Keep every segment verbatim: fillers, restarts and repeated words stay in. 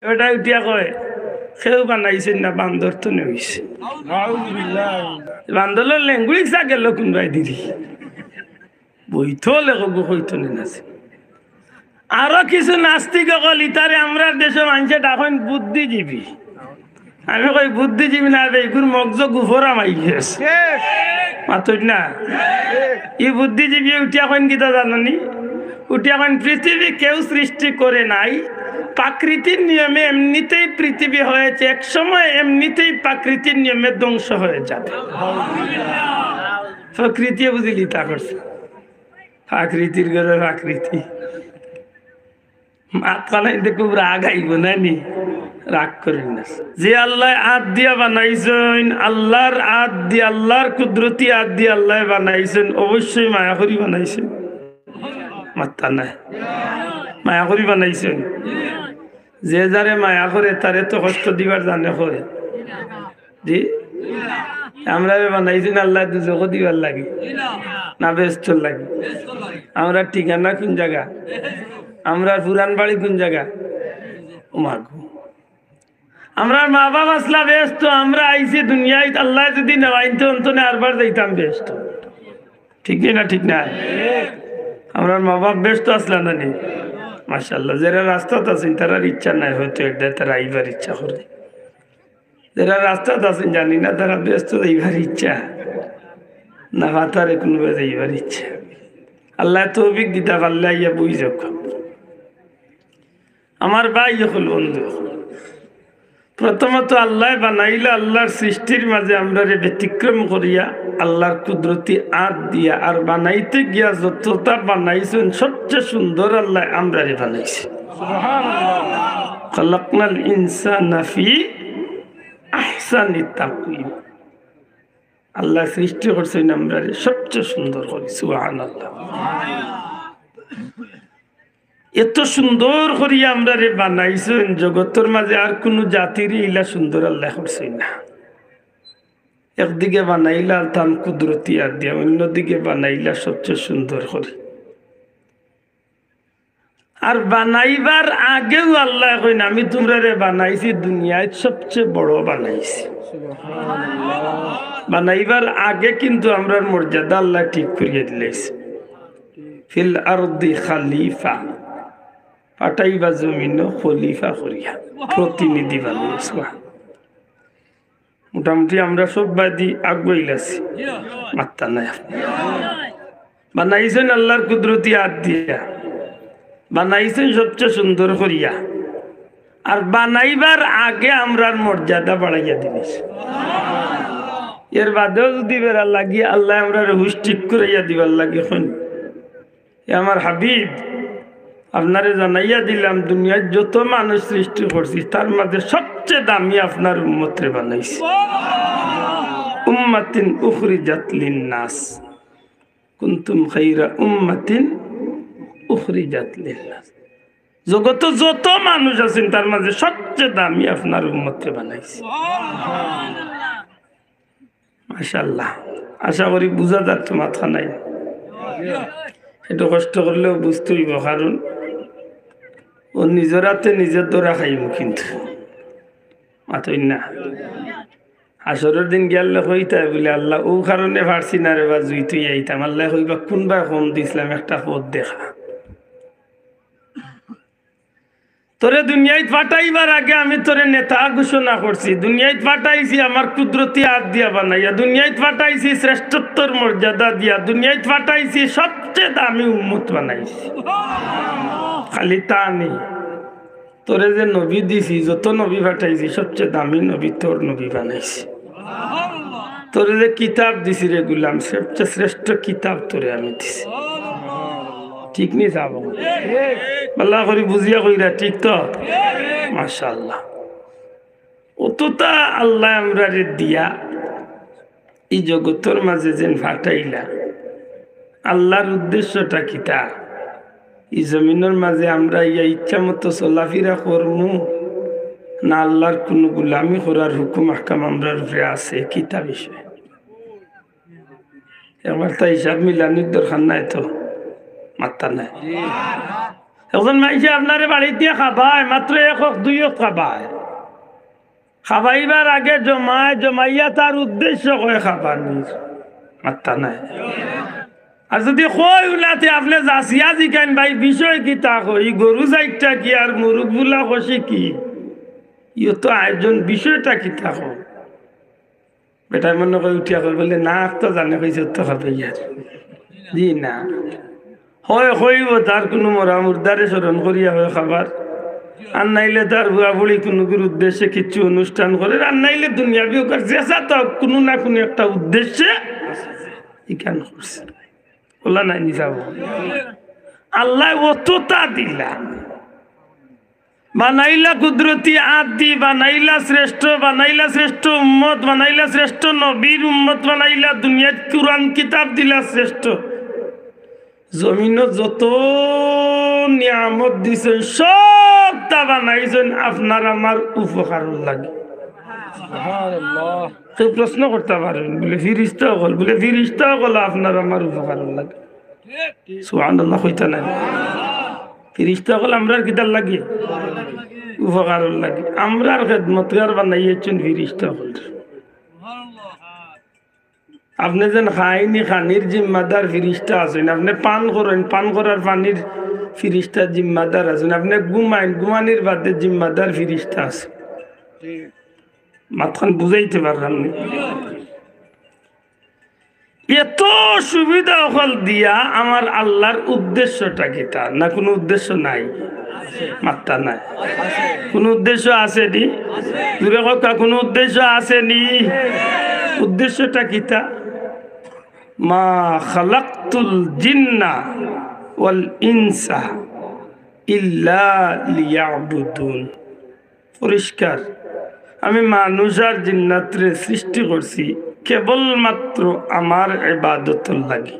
ওটা উঠিয়া কয়, "কেউ বানাইছইন না, বান্দর তো নেইছে।" বান্দরর ল্যাঙ্গুয়েজ গেল কোনবায় দিলি? বইতো লেখক কইতো নি না। আরো কিছু নাস্তিক অকল, ইতারে আমরার দেশো মানষে ডাকইন বুদ্ধিজীবী। আমি কই, "বুদ্ধিজীবী না বে, ইগুর মগজো গুফরাম আইগেছে।" মাতইন না? ই বুদ্ধিজীবী উঠিয়া কইন কিতা জানো নি? উঠিয়া কইন, "পৃথিবী কেউ সৃষ্টি করে নাই, প্রাকৃতিক নিয়মে এমনিতেই পৃথিবী হয়েছে, এক সময় এমনিতেই প্রাকৃতিক নিয়মে ধ্বংস হয়ে যাবে।" প্রকৃতিয়ে বুঝিলি তা করছে। প্রাকৃতির ঘরে প্রাকৃতি। মাত ফালাইতে খুব রাগ আইবো না নি? রাগ করেন না। যে আল্লায় আত দিয়া বানাইছইন, আল্লার আত দিয়া, আল্লার কুদরতি আত দিয়া আল্লায় বানাইছইন, অবশ্যই মায়া করি বানাইছইন। মাত্তা নাই। মায়া করি বানাইছইন। যে যারে মায়া করে, তারে তো কষ্ট দিবার জানে করে। জি? আমরারে বানাইছইন আল্লায় দুজখো দিবার লাগি? না বেহেস্তর লাগি? আমরার ঠিকানা কুন জাগা? আমরার পুরান বাড়ি কুন জাগা? ও মা গো। আমরার মা-বাপ আছলা বেহেস্তো, আমরা আইছি দুনিয়াত, আল্লায় যুদি নেওয়াইন তে অন্তনে আরবার যাইতাম বেহেস্তো। ঠিক নি না? ঠিক না? আমরার মা-বাপ বেহেস্তো আছলা না নি? মাশাআল্লাহ, যেরা রাস্তাত আছইন, তারার ইচ্ছা নাই, হয়তো একদায় তারা আইবার ইচ্ছা করে। যেরা রাস্তাত আছইন জানি না, তারা বেহেস্তো যাইবার ইচ্ছা না, ফাতারে কুনবায় যাইবার ইচ্ছা। আল্লায় তৌফিক দিতা পারলে আইয়া বই যাউক্কা। আমার ভাই অকল, বন্ধু অকল, প্রথমত আল্লায় বানাইলা, আল্লার সৃষ্টির মাঝে আমরারে ব্যতিক্রম করিয়া, আল্লার কুদরতি আত দিয়া, আর বানাইতে গিয়া যতটা বানাইছইন, সবচেয়ে সুন্দর আল্লায় আমরারে বানাইছইন। খালাকনাল ইনসানা ফি আহসানি তাকওয়িম। আল্লায় সৃষ্টি করছইন আমরারে সবচেয়ে সুন্দর করি। সুবহানাল্লাহ। এত সুন্দর করি আমরারে বানাইছইন, জগতর মাঝে আর কুনু জাতিরে ইলা সুন্দর আল্লায় করছইন না। একদিকে বানাইলা তান কুদরতি আত দিয়া, অন্যদিকে বানাইলা সবচেয়ে সুন্দর করি। আর বানাইবার আগেউ আল্লায় কইন, "আমি তুমরারে বানাইছি দুনিয়াত সবচেয়ে বড় বানাইছি।" বানাইবার আগে কিন্তু আমরার মর্যাদা আল্লায় ঠিক করিয়া দিলাইছে। "ফিল আরদি খালিফা", পাঠাইবা জমিনো খলিফা করিয়া, প্রতিনিধি বানাইছো। মোটামুটি আমরা সব বায়দি আগুয়াইল আছি। মাত্তা নাই। বানাইছইন আল্লার কুদরতি আত দিয়া, বানাইছইন সবচেয়ে সুন্দর করিয়া। আর বানাইবার আগে আমরার মর্যাদা বাড়াইয়া দিলাইছইন। এর বাদেও যুদি বেড়া লাগি আল্লায় আমরারে হুশ ঠিক করাইয়া দিবার লাগি কইন, এ আমার হাবিব, আপনারে জানাইয়া দিলাম, দুনিয়ার যত মানুষ সৃষ্টি করছি, তার মাঝে সবচেয়ে দামি আপনার উম্মতরে বানাইছি। উম্মাতিন উখরিজাত লিন্নাস, কুনতুম খাইরা উম্মাতিন উখরিজাত লিন্নাস। জগতো যত মানুষ আছেন, তার মাঝে সবচেয়ে দামি আপনার উম্মতরে বানাইছি। মাশাআল্লাহ, আশা করি বুঝা যার তো মাথা নাই। একটু কষ্ট করলেও বুঝতে হইব, কারণ ও নিজের হাতে নিজের ধরা খাইব। কিন্তু মাতইন না, হাশরর দিন গেলে কইতায় বলে, "আল্লাহ, ও কারণে পারছি না রে বা, জুইতই আইতাম।" আল্লাহ কইবা, "কোন ভাই কম দিছিলাম, একটা পথ দেখা।" তোরে দুনিয়াত পাঠাইবার আগে আমি তোরে নেতা ঘোষণা করছি। দুনিয়াত পাঠাইছি আমার কুদরতি আত দিয়া বানাইয়া, দুনিয়াত পাঠাইছি শ্রেষ্ঠত্বর মর্যাদা দিয়া, দুনিয়াত পাঠাইছি সবচেয়ে দামি উম্মত বানাইছি। খালি তা নি, তোরে যে নবী দিছি, যত নবী পাঠাইছি, সবচেয়ে দামি নবী তোর নবী বানাইছি। তোরে যে কিতাব দিছি রে গুলাম, সবচেয়ে শ্রেষ্ঠ কিতাব তোরে আমি দিছি। ঠিক নি সাব? আল্লাহ করি বুঝিয়া কইরা, ঠিক তো? মাশাআল্লাহ। অতটা আল্লাহ আমরারে দিয়া এই জগতর মাঝে যেন ফাটাইলা, আল্লাহর উদ্দেশ্যটা কিতা? এই জমিনর মাঝে আমরা ইয়া ইচ্ছা মতো চলাফিরা করমু, না আল্লাহর কোনো গুলামি করার হুকুম আহকাম আমরার উপরে আছে? কিতা বিষয়? একবার তা হিসাব মিলানির দরকার নাই তো? মাত্তা নাই। একজন মাইনষে আপনারে বাড়িত নিয়া খাবায়, মাত্র এক অক্ত দুই অক্ত খাবায়। খাবাইবার আগে জমায়, জমাইয়া তার উদ্দেশ্য কয় খাবানির। মাত্তা নাই। আর যুদি কয় উলাতে আপনে যাচিয়া জিকাইন, "ভাই, বিষয় কিতা কও? ই গরু চাইরটা কি আর মুরুগ বুলা কষি কি? ইও তো আয়োজন, বিষয়টা কিতা কও?" বেটায় মনো কয় উঠিয়া কয়, বলে, "না, তো জানে কইছে তো খাবাইয়ার।" জি না। হয় কইবো, তার কুনু মরা মুর্দারে স্মরণ করিয়া হয় খাবার। আর নাইলে তার বুয়া বুড়ি কুনুগুর উদ্দেশ্যে কিচ্ছু অনুষ্ঠান করের, আর নাইলে দুনিয়াবি অউক আর যেছা তো কুনু না কুনু একটা উদ্দেশ্যে ইখান করছে। অলা নায়নি যাবো। আল্লায় অততা দিলা। বানাইলা কুদরতি আত দি, বানাইলা শ্রেষ্ঠ, বানাইলা শ্রেষ্ঠ উম্মত, বানাইলা শ্রেষ্ঠ নবীর উম্মত, বানাইলা দুনিয়াত কুরআন কিতাব দিলা শ্রেষ্ঠ। জমিনো যত নিয়ামত দিছইন, সবতা বানাইছইন আপনার আমার উপকারর লাগি। সুবহানাল্লাহ। কেউ প্রশ্ন করতা পারইন, বলে, "ফিরিস্তা অকল?" বলে, "ফিরিস্তা অকল আপনার আমার উপকারর লাগি।" সুবহানাল্লাহ কইতা নায়? ফিরিস্তা অকল আমরার কিতার লাগি? উপকারর লাগি। আমরার খেদমতগার বানাইছইন ফিরিস্তা অকল। আপনে যেন খাইনি, খানির জিম্মাদার ফিরিস্তা আছইন। আপনে পান করইন, পান করার পানির ফিরিস্তা জিম্মাদার আছইন। আপনে ঘুমাইন, ঘুমানির বাদে জিম্মাদার ফিরিস্তা আছে। মাতখান বুঝাইতে পারলাম নি? এত সুবিধা অকল দিয়া আমার আল্লার উদ্দেশ্যটা কিতা? না কুনু উদ্দেশ্য নাই? মাত্তা নাই। কুনু উদ্দেশ্য আছে নি? জুরে কউক্কা, কুনু উদ্দেশ্য আছে নি? উদ্দেশ্যটা কিতা? "মা খালাকতুল জিন্না ওয়াল ইনসা ইল্লা লিয়াবুদুন।" পরিষ্কার, "আমি মানুষ আর জিন্নাতরে সৃষ্টি করছি কেবলমাত্র আমার ইবাদতর লাগি।"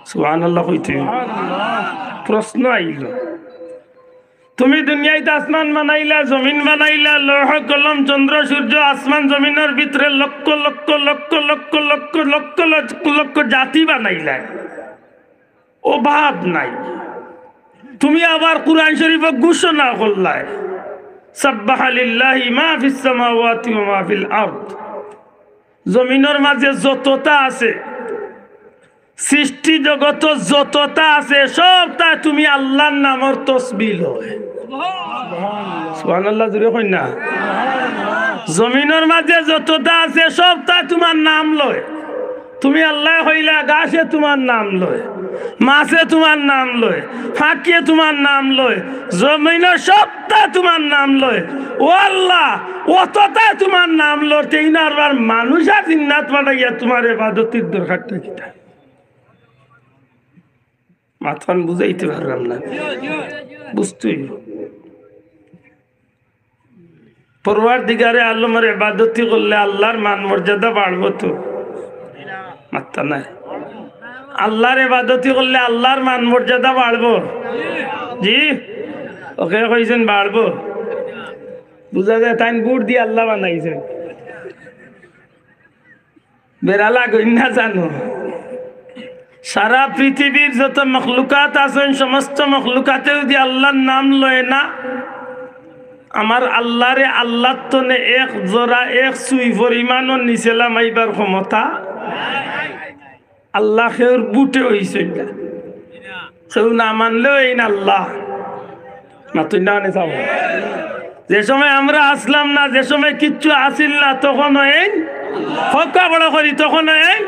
সুবহানাল্লাহ কইতে অইবো। প্রশ্ন আইলো, তুমি দুনিয়াত আসমান বানাইলা, জমিন বানাইলা, লৌহ কলম, চন্দ্র সূর্য, আসমান জমিনর ভিতরে লক্ষ লক্ষ লক্ষ লক্ষ লক্ষ লক্ষ লক্ষ লক্ষ জাতি বানাইলা, অভাব নাই। তুমি আবার কুরআন শরীফো ঘোষণা করলায়, "সাব্বাহা লিল্লাহি মা ফিস সামাওয়াতি ওয়া মা ফিল আরদ।" জমিনর মাঝে যততা আছে, সৃষ্টি জগত যততা আছে, সবতায় তুমি আল্লার নামর তসবিহ লয়। সুবহানাল্লাহ, জুরে কইন না। জমিনর মাঝে যততা আছে, সবতায় তুমার নাম লয়। তুমি আল্লায় কইলা, গাছে তুমার নাম লয়, মাছে তুমার নাম লয়, ফাকিয়ে তুমার নাম লয়, জমিনর সবতায় তুমার নাম লয়। ও আল্লাহ, অততায় তুমার নাম লয়, তেইন আরবার মানুষ আর জিন্নাত পাঠাইয়া তুমার ইবাদতির দরকারটা কিতা? মাতখান বুঝাইতে পারলাম না, বুঝতে অইবো। পরওয়ারদিগারে আলমর ইবাদতি করলে আল্লার মান মর্যাদা বাড়বো তো? মাত্তা নাই। আল্লার ইবাদতি করলে আল্লার মান মর্যাদা বাড়বো? জি, অউকে কইছইন বাড়বো। বুঝা যায় তাইন বুট দি আল্লা বানাইছইন। বেড়া লাগইন না জানো? সারা পৃথিবীর যত মখলুকাত আছইন, সমস্ত মখলুকাতে যুদি আল্লার নাম লয় না, আমার আল্লারে আল্লার তনে এক জরা, এক সুই পরিমাণও নিচে লামাইবার ক্ষমতা আল্লা কেউর বুটে অইছইন না। কেউ না মানলেও এইন আল্লা। মাতইন না কেনে চাও? যে সময় আমরা আছলাম না, যে সময় কিচ্ছু আছিল না, তখন এইন, কউক্কা বড় করি, তখন এইন,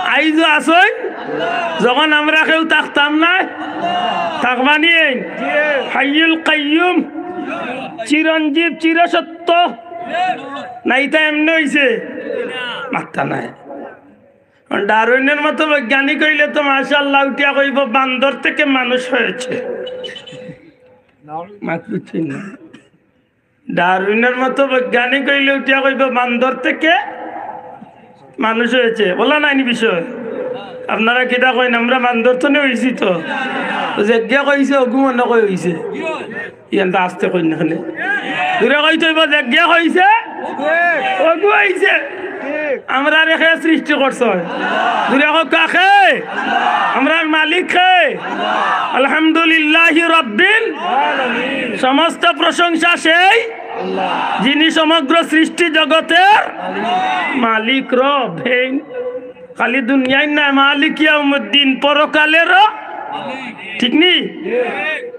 আইজও আছইন। যখন আমরা কেউ থাকতাম না, থাকবানি এইন। হাইয়ুল কাইয়ুম, চিরঞ্জীব, চিরসত্য। না, ইতা এমনে অইছে? মাত্তা নাই। ডারউইনের মতো বৈজ্ঞানিক অইলে তো মাশাআল্লাহ উঠিয়া কইবো, "বান্দর থেকে মানুষ হয়েছে।" মাত বুঝছইন না। ডারউইনের মতো বৈজ্ঞানিক অইলে উঠিয়া কইবো, "বান্দর থেকে মানুষ হয়েছে।" বলা নায়নি বিষয়? আপনারা কিতা কইন, আমরা বান্দর তনে অইছি তো? যেগিয়ে কইছে, অগু মনো কয় অইছে। ইয়ান তো আস্তে কইন না কেনে? জুরে কইতে অইবো, যেগিয়ে কইছে, অগু অইছে। আমরারে কে সৃষ্টি করছে? জুরে কউক্কা কে? আমরার মালিক কে? আলহামদুলিল্লাহি রাব্বিল। সমস্ত প্রশংসা সেই যিনি সমগ্র সৃষ্টি জগতের মালিক, রব। হেইন খালি দুনিয়ার নায়, মালিক ইয়াউমিদ্দিন, পরকালেরও। ঠিক নি?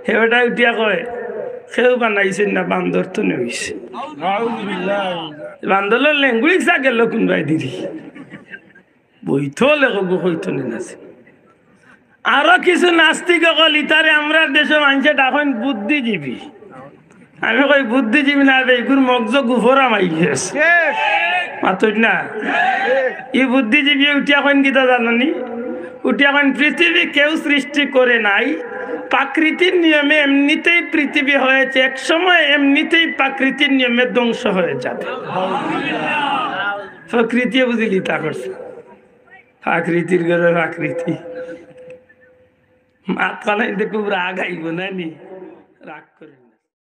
হে বেটা উঠিয়া কয়, কেউ বানাইছে না, বান্দর তো নেইছে। বান্দরর language গেল কোন বায় দিদি? বইতো লেখক হইতো নি নাছে। আরো কিছু নাস্তিক অকল, ইতারে আমরার দেশো মানষে ডাকইন বুদ্ধিজীবী। আমি কই, বুদ্ধিজীবী না বে, ইগুর মগজো গুফরা মাই গেছে। মাতইন না? ই বুদ্ধিজীবী উঠিয়া কইন কিতা জানো নি? উঠিয়া কইন, পৃথিবী কেউ সৃষ্টি করে নাই, প্রাকৃতিক নিয়মে এমনিতেই পৃথিবী হয়েছে, এক সময় এমনিতেই প্রাকৃতিক নিয়মে ধ্বংস হয়ে যাবে। প্রকৃতিয়ে বুঝিলি তা করছে। প্রাকৃতির ঘরে প্রাকৃতি। মাত ফালাইতে খুব রাগ আইব না নি? রাগ করে।